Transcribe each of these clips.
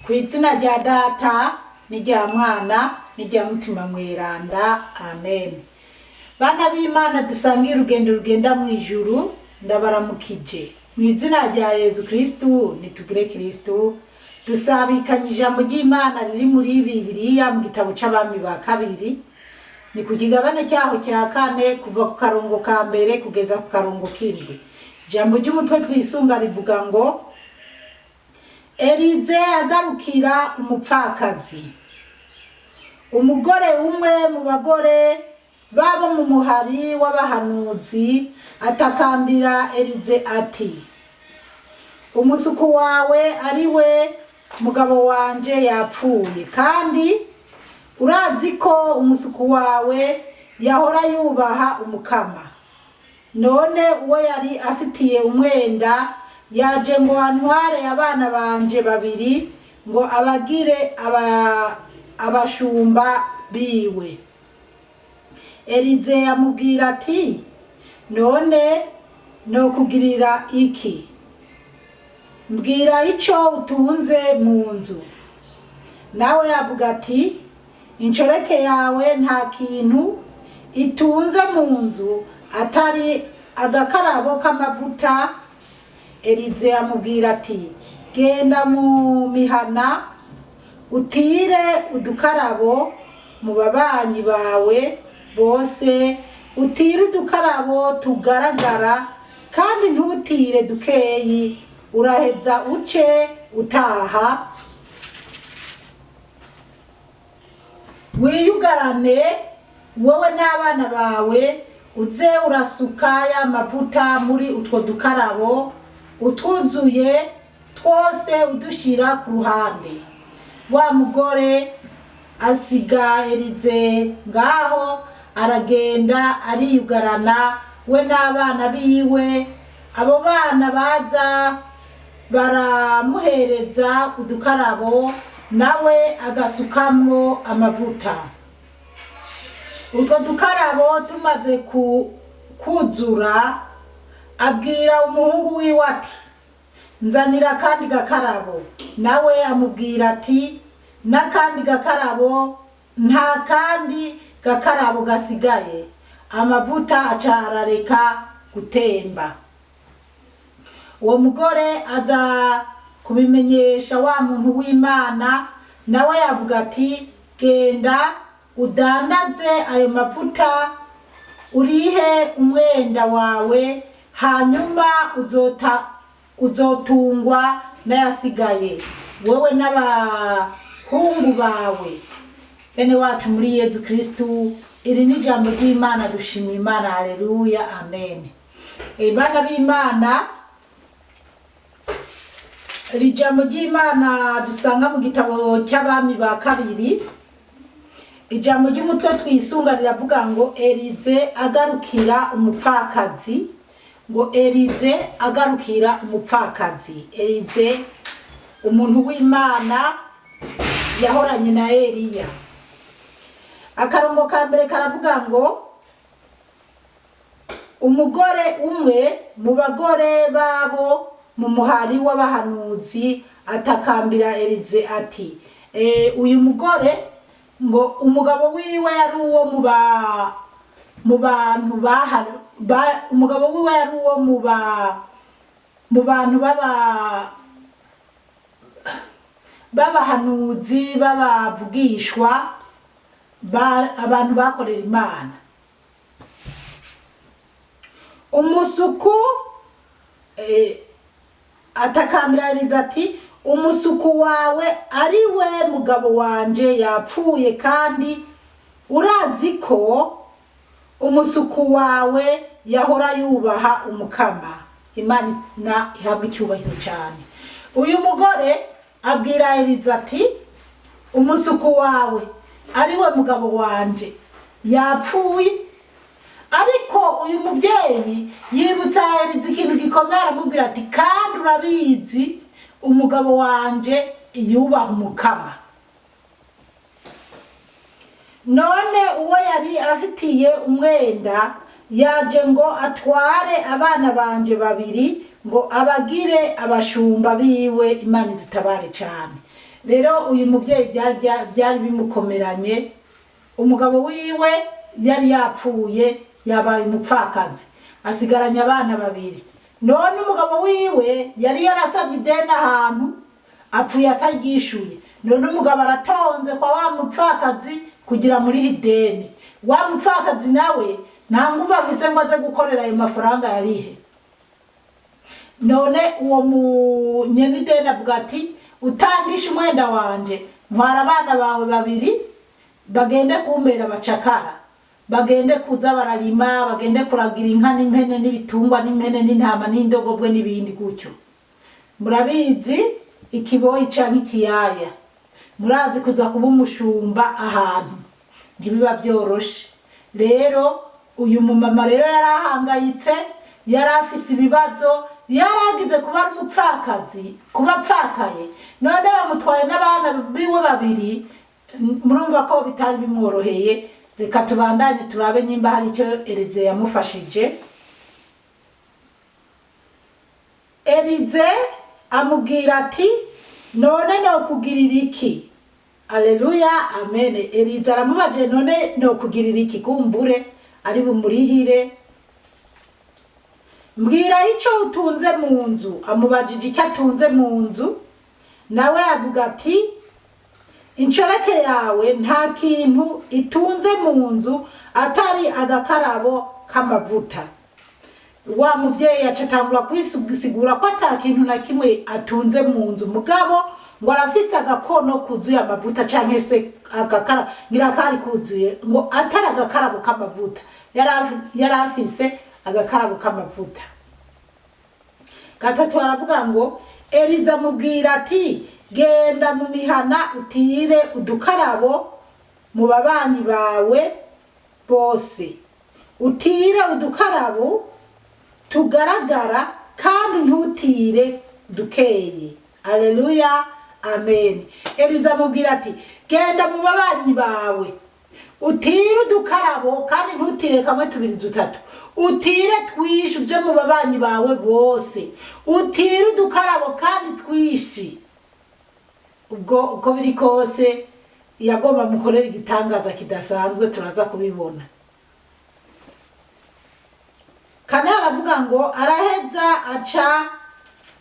Ku izina rya Data n'irya Mwana n'irya Mutima Mweranda, amen. Bana b'Imana dusangiye urugendo rugenda mu ijuru, ndabaramukije mu izina rya Yezu Kristu. Nitugire Kristu. Dusabikanye ijambo ry'Imana riri muri Bibiliya mu gitabo c'Abami ba Kabiri, ni ku kigabane cyaho cya kane, kuva ku karongo ka mbere kugeza ku karongo k'indwi. Ijambo ry'umutwe twisunga rivuga ngo: Elize agarukira umupfakazi. Umugore umwe mu bagore babo mu muhari w'abahanuzi atakambira Elize ati: "Umusuku wawe, ari we mugabo wanje, yapfuye, kandi urazi ko umusuku wawe yahora yubaha Umukama. None uwo yari afitiye umwenda yaje ngo antware abana banje babiri ngo abagire abashumba biwe." Elize amubwira ati: "None nokugirira iki? Mbwira ico utunze mu nzu." Nawe yavuga ati: "Inshoreke yawe nta kintu itunze mu nzu atari agakarabo k'amavuta." Elize amubwira ati: "Genda mu mihana, utire udukarabo mu babanyi bawe bose, utire udukarabo tugaragara kandi ntutire dukeyi. Uraheza uce utaha, wiyugarane wowe n'abana bawe, uze urasuka ya mavuta muri utwo dukarabo, utwuzuye twose udushira ku ruhande." Wa mugore asiga Elize ngaho, aragenda ariyugarana, we n'abana biwe. Abo bana baza baramuhereza udukarabo, nawe agasukamwo amavuta. Utwo dukarabo tumaze kuzura, abwira umuhungu wiwe ati: "Nzanira akandi gakarabo." Nawe amubwira ati: "N'akandi gakarabo." Nta kandi gakarabo gasigaye. Amavuta aca arareka gutemba. Uwo mugore aza kubimenyesha wa muntu w'Imana, nawe yavuga ati: "Genda udandaze ayo mavuta, urihe umwenda wawe, hanyuma uzotungwa n'ayasigaye, wowe n'abahungu bawe." Bene wacu muri Yezu Kristu, iri ni ijambo ry'Imana. Dushima Imana, haleluya, amen. Bana b'Imana, iri jambo ry'Imana dusanga mu gitabo cy'Abami ba Kabiri, ijambo ry'umutwe twisunga riravuga ngo: Elize agarukira umupfakazi. Ngo Elize agarukira umupfakazi. Elize, umuntu w'Imana yahoranye na Eliya. Akarongo ka mbere karavuga ngo: Umugore umwe mu bagore babo mu muhari w'abahanuzi atakambira Elize ati: uyu mugore ngo umugabo wiwe yari uwo mu bantu umugabo wiwe yari uwo mu bantu b'abahanuzi, b'abavugishwa, abantu bakorera Imana. Umusuku atakambira Elize ati: "Umusuku wawe, ari we mugabo wanje, yapfuye, kandi urazi ko umusuku wawe yahora yubaha Umukama." Imana ihabwa icyubahiro cyane. Uyu mugore abwira Elize ati: "Umusuku wawe, ari we mugabo wanje, yapfuye." Ariko uyu mubyeyi yibutsa Elize ikintu gikomeye, aramubwira ati: "Kandi urabizi, umugabo wanje yubaha Umukama. None uwo yari afitiye umwenda yaje ngo atware abana banje babiri ngo abagire abashumba biwe." Imana idutabare cyane. Rero uyu mubyeyi byari bimukomeranye. Umugabo wiwe yari yapfuye, yabaye umupfakazi, asigaranye abana babiri. None umugabo wiwe yari yarasabye ideni ahantu, apfuye ataryishuye. None umugabo aratonze kwa wa mupfakazi kugira murihe ideni. Wa mupfakazi nawe nta nguvu afise ngo aze gukorera ayo mafaranga yarihe. None uwo munyenideni avuga ati: "Utandisha umwenda wanje, ntwara abana bawe babiri bagende kumbera abacakara, bagende kuza bararima, bagende kuragira inka n'impene n'ibitungwa n'impene n'intama n'indogobwe n'ibindi gutyo." Murabizi, ikiboyi canke ikiyaya, murazi kuza kuba umushumba ahantu ntibiba byoroshe. Rero uyu mumama rero yari ahangayitse, yari afise ibibazo, yari agize kuba ari umupfakazi, kuba apfakaye, none bamutwaye n'abana biwe babiri. Murumva ko bitari bimworoheye. Reka tubandanye turabe nyimba hari icyo Elize yamufashije. Elize amubwira ati: "None nokugirira iki?" Aleluya, amen. Elize aramubajije: "None nokugirira iki?" Kumbure ari bumurihire. "Mbwira icyo utunze mu nzu." Amubajije icyo atunze mu nzu, nawe avuga ati: "Inshoreke yawe nta kintu itunze mu nzu atari agakarabo k'amavuta." Wa muvyeyi aca atangura kwisigura ko ata kintu na kimwe atunze mu nzu, mugabo ngo arafise agakono kuzuye amavuta, canke se agakara ngira kari kuzuye, ngo atari agakarabo k'amavuta. Yari afise agakarabo k'amavuta. Gatatu aravuga ngo Eliza amubwira ati: "Genda mu mihana utire udukarabo mu babanyi bawe bose, utire udukarabo tugaragara kandi ntutire dukeye." Aleluya, amen. Eliza amubwira ati: "Genda mu babanyi bawe utire udukarabo, kandi ntutire kamwe, tubiri, dutatu, utire twishi. Uje mu babanyi bawe bose utire udukarabo kandi twishi." Ubwo uko biri kose yagomba mukorera igitangaza kidasanzwe, turaza kubibona. Kane aravuga ngo araheza aca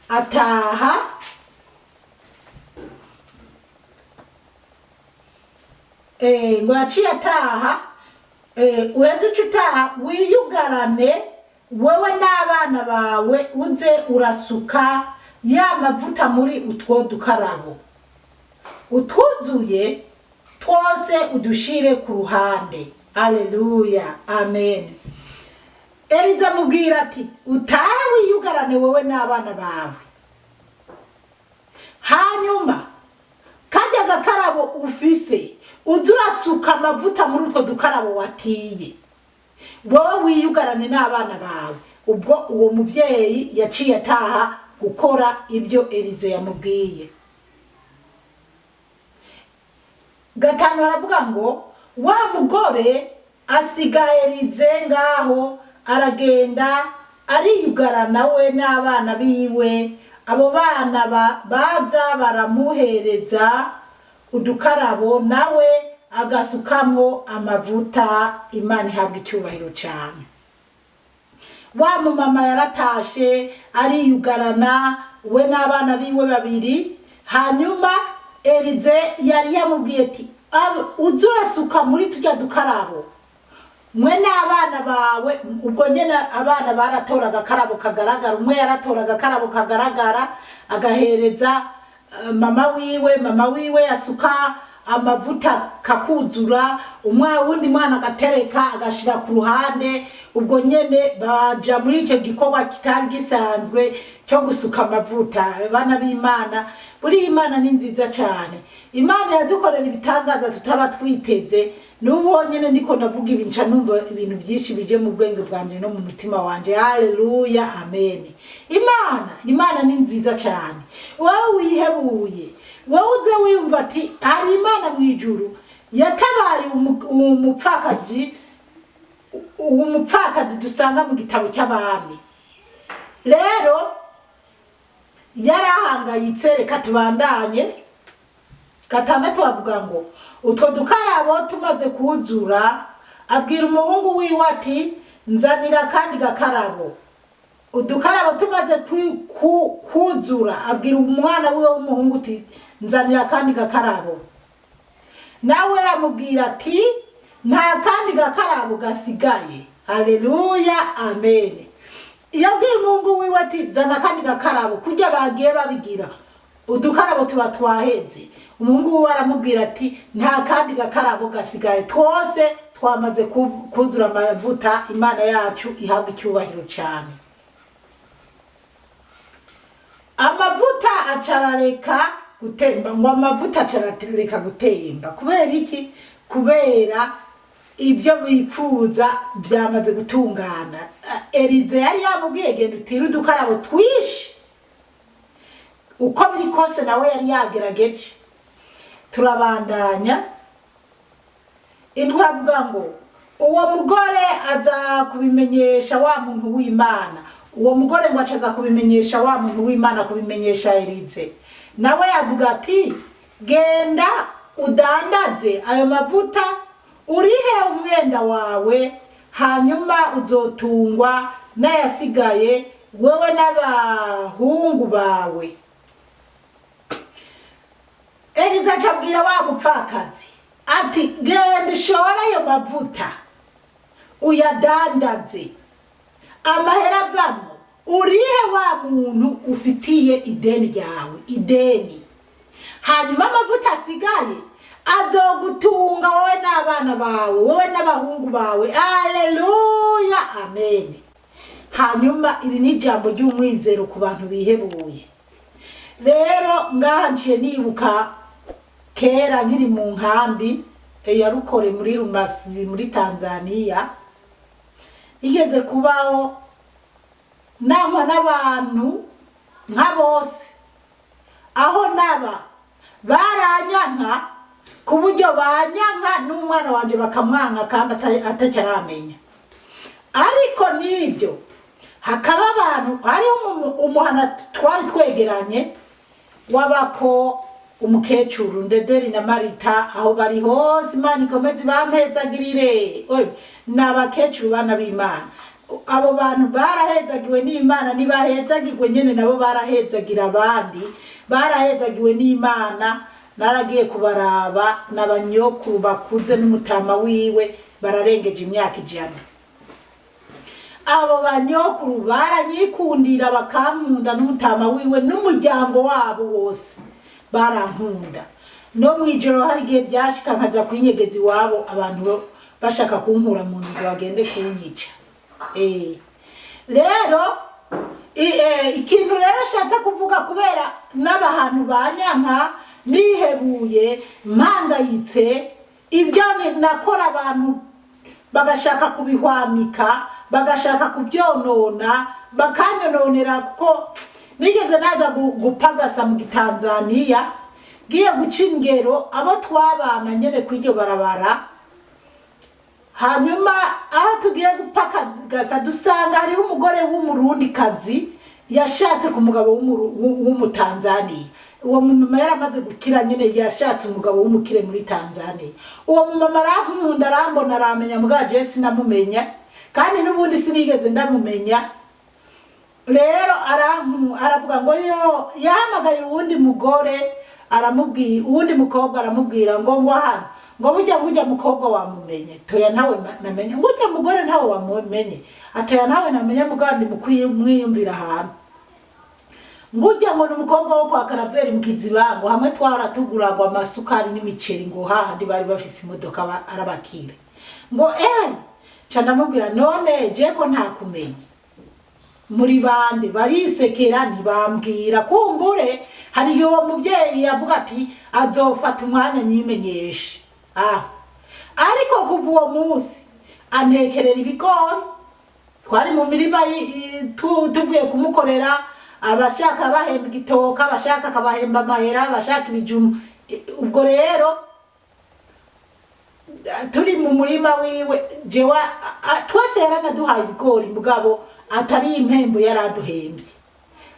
ataha. Ngo yaciye ataha. Uheze ico utaha, wiyugarane wewe n'abana bawe, uze urasuka ya mavuta muri utwo dukarabo, utwuzuye twose udushire ku ruhande. Aleluya, amen. Eliza amubwira ati: "Utahe wiyugarane wowe n'abana bawe, hanyuma karya gakarabo ufise uze urasuka amavuta muri utwo dukarabo watiye, wowe wiyugarane n'abana bawe." Ubwo uwo muvyeyi yaciye ataha gukora ibyo Elize yamubwiye. Gatanu aravuga ngo wa mugore asiga Elize ngaho, aragenda ariyugarana we n'abana biwe. Abo bana baza baramuhereza udukarabo, nawe agasukamwo amavuta. Imana ihabwa icyubahiro cyane. Wa mumama yaratashe ariyugarana we n'abana biwe babiri. Hanyuma Elize yari yamubwiye ati: "Uze urasuka muri turya dukarabo mwe n'abana bawe." Ubwo nyene abana baratora agakarabo kagaragara. Umwe yaratora agakarabo kagaragara agahereza mama wiwe, mama wiwe yasuka amavuta kakuzura. Umwe wundi mwana agatereka agashira ku ruhande. Ubwo nyene baja muri icyo gikorwa kitari gisanzwe cyo gusuka amavuta. Abana b'Imana, buriya Imana ni nziza cyane. Imana yadukorera ibitangaza tutaba twiteze. N'ubu honyine ndiko ndavuga ibi, nca numva ibintu byinshi bije mu bwenge bwanje no mu mutima wanje. Haleluya, amen. Imana ni nziza cyane. Wowe wihebuye, wowe uze wiyumva ati hari Imana mu ijuru yatabaye umupfakazi, uwo mupfakazi dusanga mu gitabo cy'Abami. Rero yarahangayitse. Reka tubandanye. Gatandatu bavuga ngo utwo dukarabo tumaze kuzura, abwira umuhungu wiwe ati: "Nzanira akandi gakarabo." Udukarabo tumaze kuzura, abwira umwana wiwe w'umuhungu uti: "Nzanira akandi gakarabo." Nawe amubwira ati: "Nta kandi gakarabo gasigaye." Aleluya, amen. Yabwiye umuhungu wiwe ati: "Zana akandi gakarabo." Kurya bagiye babigira, udukarabo tuba twaheze. Umuhungu wiwe aramubwira ati: "Nta kandi gakarabo gasigaye, twose twamaze kuzura amavuta." Imana yacu ihabwa icyubahiro cyane. Amavuta acarareka gutemba, ngo amavuta acarareka gutemba. Kubera iki? Kubera ibyo bipfuza byamaze gutungana. Elize yari yamubwiye: "Genda utire udukarabo twinshi." Uko biri kose nawe yari yagerageje. Turabandanya. Indwi avuga ngo uwo mugore aza kubimenyesha wa muntu w'Imana. Uwo mugore ngo acaza kubimenyesha wa muntu w'Imana, kubimenyesha Elize. Nawe yavuga ati: "Genda udandaze ayo mavuta, urihe umwenda wawe, hanyuma uzotungwa n'ayasigaye, wewe n'abahungu bawe." Eliza aca abwira wa mupfakazi ati: "Genda ushore ayo mavuta, uyadandaze, amahera avamo urihe wa muntu ufitiye ideni ryawe, ideni, hanyuma amavuta asigaye azogutunga wowe n'abana bawe, wowe n'abahungu bawe." Aleluya, amen. Hanyuma iri ni ijambo ry'umwizero ku bantu bihebuye. Rero ngaha nciye nibuka kera nkiri mu nkambi ya Rukore muri Rumasi muri Tanzania, igeze kubaho nankwa n'abantu nka bose. Aho naba baranyanka ku buryo banyanka n'umwana wanje bakamwanka kandi atacyaramenya. Ariko n'ibyo hakaba abantu, hariho umuhana twari twegeranye wabako umukecuru Ndederi na Marita. Aho bari hose, Imana ikomeze ibampezagirire. Oye, ni abakecuru bana b'Imana. Abo bantu barahezagiwe n'Imana, ntibahezagirwe nyene, nabo barahezagira abandi, barahezagiwe n'Imana. Naragiye kubaraba, n'abanyokuru bakuze n'umutama wiwe bararengeje imyaka 100. Abo banyokuru baranyikundira, bakankunda, n'umutama wiwe n'umuryango wabo wose barankunda. No mw'ijoro hari igihe byashika nkaja kwinyegeza iwabo, abantu bashaka kunkura mu nzu ngo bagende kunyica. Rero ikintu rero ashatse kuvuga, kubera n'abahantu banyanka, nihebuye, mpangayitse, ibyo nakora abantu bagashaka kubihwamika, bagashaka kubyonona, bakanyononera. Kuko nigeze naza gupagasa mu Gitanzaniya, ngiye guca ingero abo twabana nyene kw'iryo barabara. Hanyuma aho tugiye gupagasa dusanga hariho umugore w'Umurundikazi yashatse ku mugabo w'Umutanzaniya. Uwo mumama yaramaze gukira nyene, yashatse umugabo w'umukire muri Tanzaniya. Uwo mumama arankunda, arambona, aramenya, mugabo jewe sinamumenya, kandi n'ubundi sinigeze ndamumenya. Rero aravuga ngo yo yahamagaye uwundi mugore, aramubwira, uwundi mukobwa, aramubwira ngo hano ngo burya mukobwa wamumenye? Toya, ntawe namenye. Ngo ujya mugore ntawe wamumenye? Atoya, ntawe namenye, mugabo ndi mwiyumvira ahantu. Ngo ujya ngo ni umukobwa wo kwa Karaveri mu Kiziba, ngo hamwe twahora tugura ngo amasukari n'imiceri, ngo hahandi bari bafise imodoka arabakira. Ngo eh, ca ndamubwira: "None je ko ntakumenya, muri bande?" Barisekera, ntibambwira. Kumbure hari igihe uwo mubyeyi yavuga ati: "Azofata umwanya nyimenyeshe aho." Ariko kuva uwo munsi antekerera ibigori. Twari mu mirima tuvuye kumukorera, abashaka bahemba igitoka, abashaka akabahemba amahera, abashaka ibijumbu. Ubwo rero turi mu murima wiwe, jewe twese yaranaduhaye ibigori, mugabo atari impembo yaraduhembye,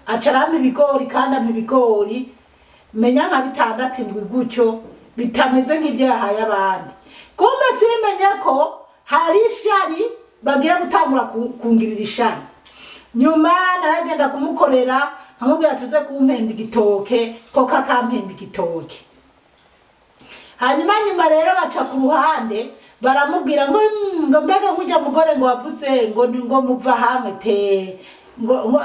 aca arampa ibigori, kandi ampa ibigori. Menya nka bitandatu, indwi gutyo, bitameze nk'ibyo yahaye abandi. Kumbe simenye ko hari ishari bagiye gutangura kungirira ishari. Nyuma naragenda kumukorera, nkamubwira tuze kumpemba igitoke, koko akampemba igitoke. Hanyuma nyuma rero baca ku ruhande baramubwira ngo ngo mbega nk'ujya mugore ngo wavuze ngo muva hamwe te, ngo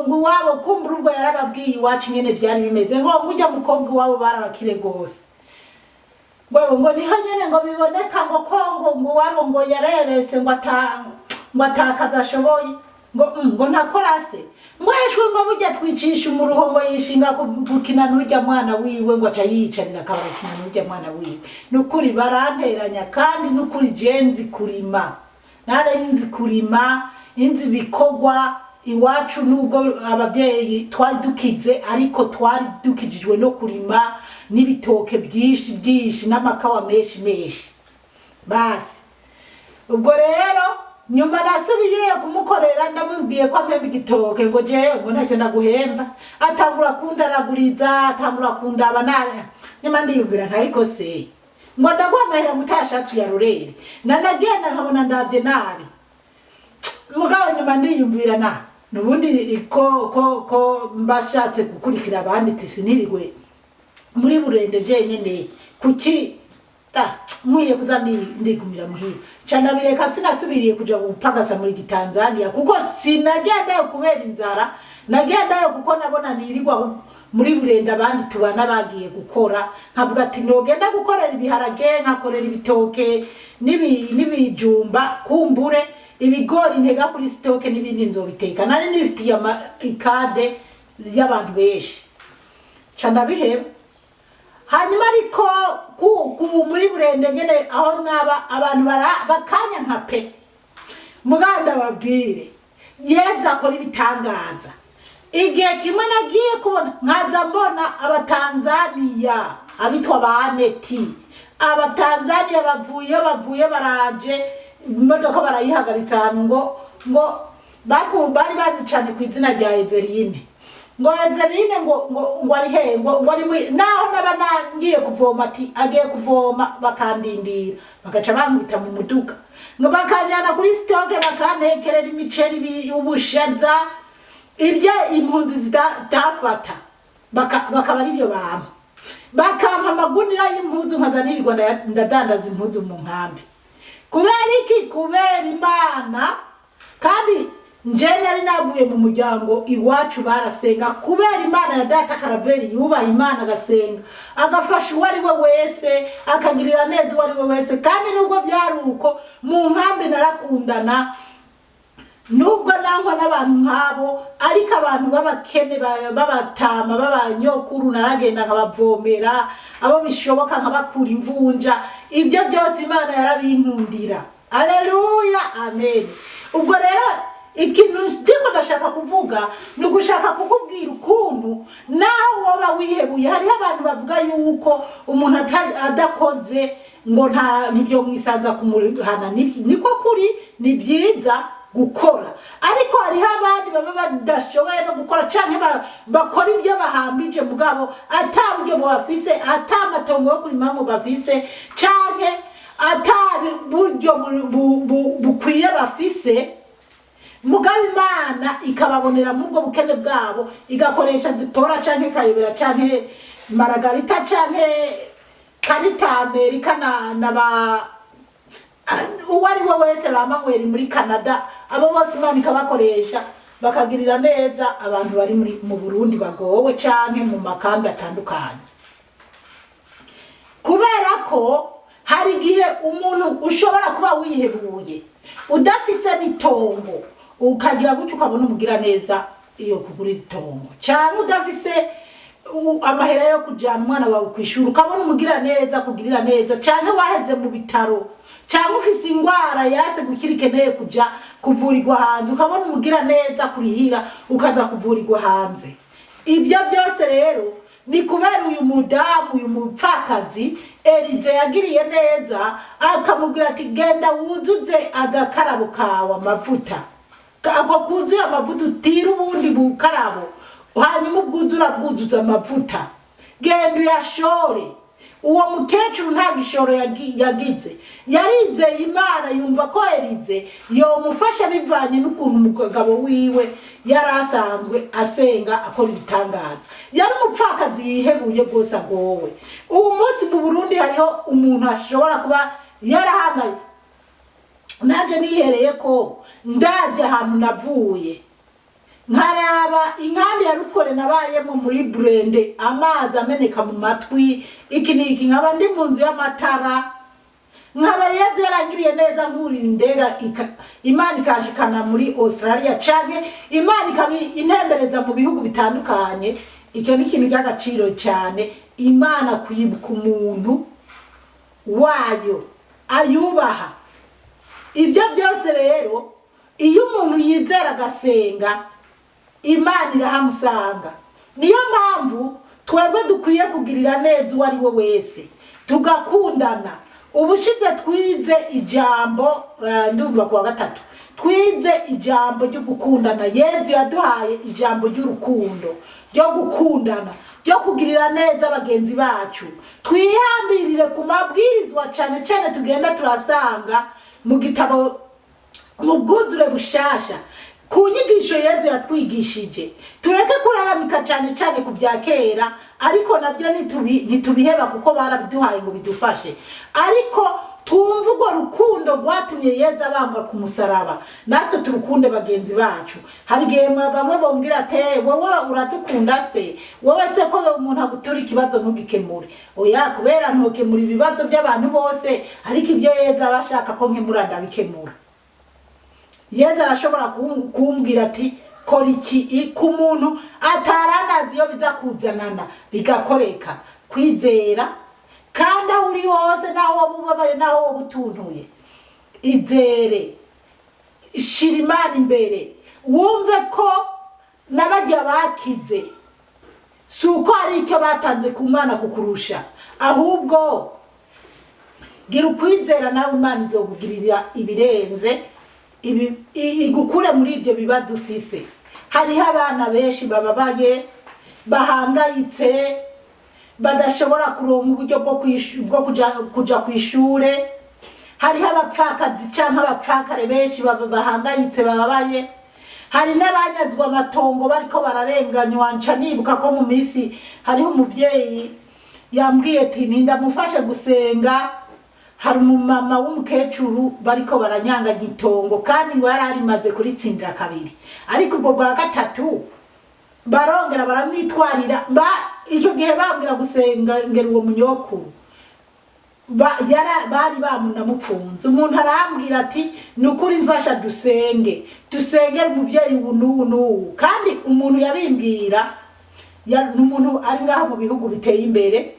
iwabo, kumbura ubwo yarababwiye iwacu nyene byari bimeze, ngo ujya mukobwa iwabo barabakire gose, ngo niho nyene ngo biboneka, ngo ko ngo iwabo ngo yarerese, ngo atakaza ashoboye, ngo ntakora se, ngo eshwe, ngo burya twicisha umuruho, ngo yishinga gukina n'urya mwana wiwe, ngo aca yiyicarira akaba arakina n'urya mwana wiwe. Nukuri baranteranya, kandi nukuri je nzi kurima, nari nzi kurima, inzi ibikorwa iwacu. Nubwo ababyeyi twari dukize, ariko twari dukijijwe no kurima n'ibitoke byinshi byinshi n'amakawa menshi menshi. Basi ubwo rero nyuma nasubiye kumukorera, ndamubwiye ko ampemba igitoke, ngo jewe ngo ntacyo ndaguhemba. Atangura kundaraguriza, atangura kundaba nabi. Nyuma ndiyumvira nti ariko se ngo ndaguha amahera mutashatse uyarorere, nanagenda nkabona ndavye nabi. Mugabo nyuma ndiyumvira na nubundi ko mbashatse gukurikira abandi, tisi ntirigwe muri Burende jenyene, kuki nkwiye kuza ndigumira muhira? Ca ndabireka, sinasubiriye kuja gupagasa muri Gitanzania, kuko sinagendayo kubera inzara, nagendayo kuko nabona nirirwa muri Burende, abandi tubana bagiye gukora, nkavuga ati nogenda gukorera ibiharage, nkakorera ibitoke n'ibijumba, kumbure ibigori ntega kuri stock, n'ibindi nzobiteka. Nari nifitiye ikade y'abantu benshi, ca ndabiheba. Hanyuma ariko ku muri Burende nyene aho naba, abantu bakanya nka pe. Muganda babwire yeza akora ibitangaza. Igihe kimwe nagiye kubona, nkaza mbona Abatanzaniya abitwa ba Aneti, Abatanzaniya bavuye baraje, imodoka barayihagaritse ahantu, ngo bari bazi cyane ku izina rya Everine, ngo Everine ngo ari he, ngo ari naho naba ngiye kuvoma, ati agiye kuvoma, bakandindira, bagaca bankubita mu muduga, ngo bakanjyana kuri stock, bakantekerera imiceri, ubushaza, ibyo impunzi zitafata, bakaba ari byo bampa, bakampa amagunira y'impuzu, nkaza nirirwa ndadandaza impuzu mu nkambi. Kubera iki? Kubera Imana. Kandi nje nari navuye mu muryango iwacu barasenga. Kubera Imana ya data Karaveri, yubaha Imana, agasenga, agafasha uwo ari we wese, akagirira neza uwo ari we wese. Kandi nubwo byari uko, mu nkambi narakundana, nubwo nangwa n'abantu nk'abo, ariko abantu b'abakene, b'abatama, b'abanyokuru, naragenda nkabavomera, abo bishoboka nkabakura imvunja. Ibyo byose Imana yarabinkundira. Aleluya, amen. Ubwo rero ikintu ndiko ndashaka kuvuga ni ugushaka kukubwira ukuntu naho woba wihebuye, hariho abantu bavuga yuko umuntu adakoze ngo nta ntibyo mwisanza kumuhana. Niko kuri, ni byiza gukora, ariko hariho abandi baba badashoboye no gukora, canke bakora ibyo bahambije, mugabo ata buryo bafise, ata matongo yo kurimamwo bafise, canke ata buryo bukwiye bafise. Mugabo Imana ikababonera mu bwo bukene bwabo, igakoresha Zipora canke Kayobera canke Maragarita canke Karita Amerika na ba uwo ari we wese, ba Manweri muri Canada, abo bose Imana ikabakoresha bakagirira neza abantu bari mu Burundi bagowe canke mu makambi atandukanye. Kubera ko hari igihe umuntu ushobora kuba wihebuye, udafise n'itongo, ukagira gutyo ukabona umugira neza iyo kugurira itongo, cyangwa udafise amahera yo kujyana umwana wawe ku ishuri, ukabona umugira neza kugirira neza, cyangwa waheze mu bitaro, cyangwa ufise ingwara yase gukira ikeneye kuja kuvurirwa hanze, ukabona umugira neza kurihira ukaza kuvurirwa hanze. Ibyo byose rero ni kubera uyu mudamu, uyu mupfakazi Elize yagiriye neza, akamubwira ati genda wuzuze agakarabo kawe amavuta, ako kuzuye amavuta utira ubundi bukarabo, hanyuma ubwuzura bwuzuza amavuta. Genda uyashore. Uwo mukecuru nta gishoro yagize, yarizeye Imana, yumva ko Elize yomufasha bivanye n'ukuntu umugabo wiwe yari asanzwe asenga, akora ibitangaza. Yari umupfakazi yihebuye rwose, agowe. Ubu munsi mu Burundi hariho umuntu ashobora kuba yarahangaye. Nanjye nihereye ko ndabye ahantu navuye, nkaraba inkambi ya Rukore nabayemo muri burende, amazi ameneka mu matwi, iki n'iki, nkaba ndi mu nzu y'amatara, nkaba Yezu yarangiriye neza, nkurira indega, Imana ikanshikana muri Australia, canke Imana ikaba intembereza mu bihugu bitandukanye. Icyo ni ikintu cy'agaciro cyane, Imana kwibuka umuntu wayo ayubaha. Ibyo byose rero, iyo umuntu yizera agasenga, Imana irahamusanga. Niyo mpamvu twebwe dukwiye kugirira neza uwo ari we wese, tugakundana. Ubushize twize ijambo, ndumva kuwa gatatu twize ijambo ryo gukundana. Yezu yaduhaye ijambo ry'urukundo, ryo gukundana, ryo kugirira neza bagenzi bacu. Twihambirire ku mabwirizwa cyane cyane tugenda turasanga mu gitabo mu Bwuzure Bushasha, ku nyigisho Yezu yatwigishije. Tureke kuraramika cyane cyane ku bya kera, ariko nabyo ntitubiheba kuko barabiduhaye ngo bidufashe. Ariko twumve urwo rukundo rwatumye Yezu abambwa ku musaraba, natwe turukunde bagenzi bacu. Hari igihe bamwe bombwira ati: "Wowe uradukunda se? Wowe se ko umuntu agutura ikibazo ntugikemure?" Oya, kubera ntokemura ibibazo by'abantu bose, ariko ibyo Yezu aba ashaka ko nkemura ndabikemura. Yezu arashobora kumbwira ati: "Kora iki," ku muntu ataranazi iyo biza kuzanana, bigakoreka. Kwizera kandi, aho uri hose, naho woba ubabaye, naho woba utuntuye, izere, shira Imana imbere, wumve ko n'abajya bakize si uko hari icyo batanze ku Mana kukurusha, ahubwo gira ukwizera, nawe Imana izokugirira ibirenze igukure muri ibyo bibazo ufise. Hariho abana benshi bababaye, bahangayitse, badashobora kuronka uburyo bwo kuja ku ishure. Hariho abapfakazi canke abapfakare benshi bahangayitse, bababaye. Hari n'abanyazwe amatongo, bariko bararenganywa. Nca nibuka ko mu minsi hariho umubyeyi yambwiye ati: "Nindamufashe gusenga, hari umumama w'umukecuru bariko baranyanganya itongo," kandi ngo yari arimaze kuritsindira kabiri, ariko ubwo bwa gatatu barongera baramwitwarira. Icyo gihe bambwira gusenga ngera uwo munyokuru, bari bamunamupfunze. Umuntu arambwira ati: "Ni ukuri mfasha dusenge, dusengere umubyeyi ubu n'ubu n'ubu." Kandi umuntu yabimbwira ni umuntu ari ngaho mu bihugu biteye imbere,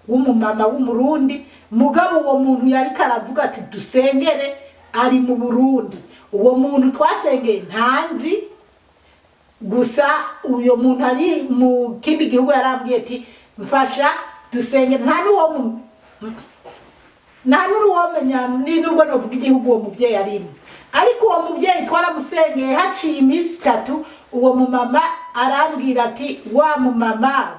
w'umumama w'Umurundi. Mugabo uwo muntu yariko aravuga ati: "Dusengere," ari mu Burundi. Uwo muntu twasengeye ntanzi, gusa uyo muntu ari mu kindi gihugu yarambwiye ati: "Mfasha dusenge." Nta n'uwomenya ni nubwo novuga igihugu uwo mubyeyi arimo. Ariko uwo mubyeyi twaramusengeye, haciye iminsi 3 uwo mumama arambwira ati: "Wa mumama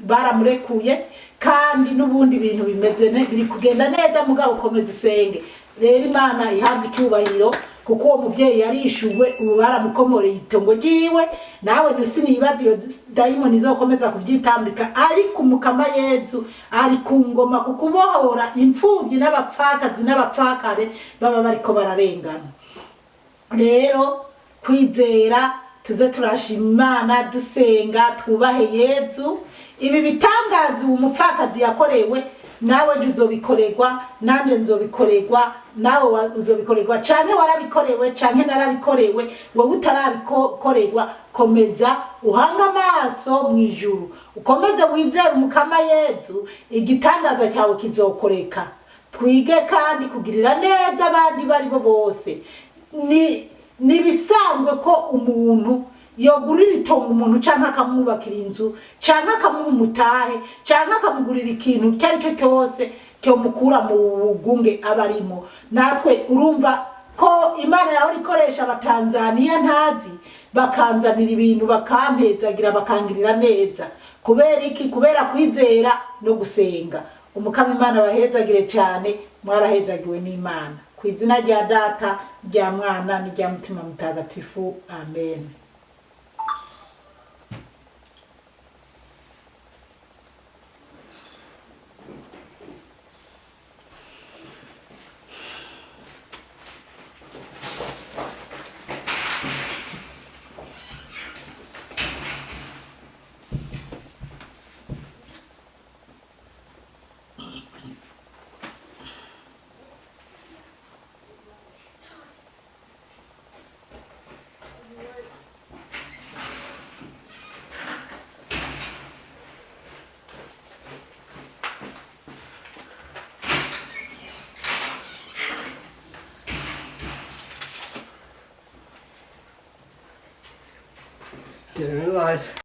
baramurekuye, kandi n'ubundi ibintu bimeze biri kugenda neza, mugabo ukomeza usenge." Rero Imana ihabwa icyubahiro kuko uwo mubyeyi yarishuwe, ubu baramukomoreye itongo ryiwe. Nawe sinibaza iyo dayimoni izokomeza kubyitambika, ariko Umukama Yezu ari ku ngoma kukubohora imfubyi n'abapfakazi n'abapfakare baba bariko bararengana. Rero kwizera, tuze turashima Imana, dusenga, twubahe Yezu. Ibi bitangaza uwo mupfakazi yakorewe, nawe ejo uzobikorerwa, nanjye nzobikorerwa, nawe uzobikorerwa, canke warabikorewe, canke narabikorewe. Wowe utarabikoregwa, komeza uhange amaso mu ijuru, ukomeze wizere Umukama Yezu, igitangaza cyawe kizokoreka. Twige kandi kugirira neza abandi bari bo bose. Ni ibisanzwe ko umuntu yogurira itongo umuntu, canke akamwubakira inzu, canke akamuha umutahe, canke akamugurira ikintu icyo ari cyo cyose cyomukura mu bugunge aba arimo. Natwe urumva ko Imana yahora ikoresha Abatanzaniya ntazi, bakanzanira ibintu, bakampezagira, bakangirira neza. Kubera iki? Kubera kwizera no gusenga. Umukama Imana bahezagire cyane, mwarahezagiwe n'Imana. Ku izina rya Data, rya Mwana n'irya Mutima Mutagatifu, amen. Didn't realize.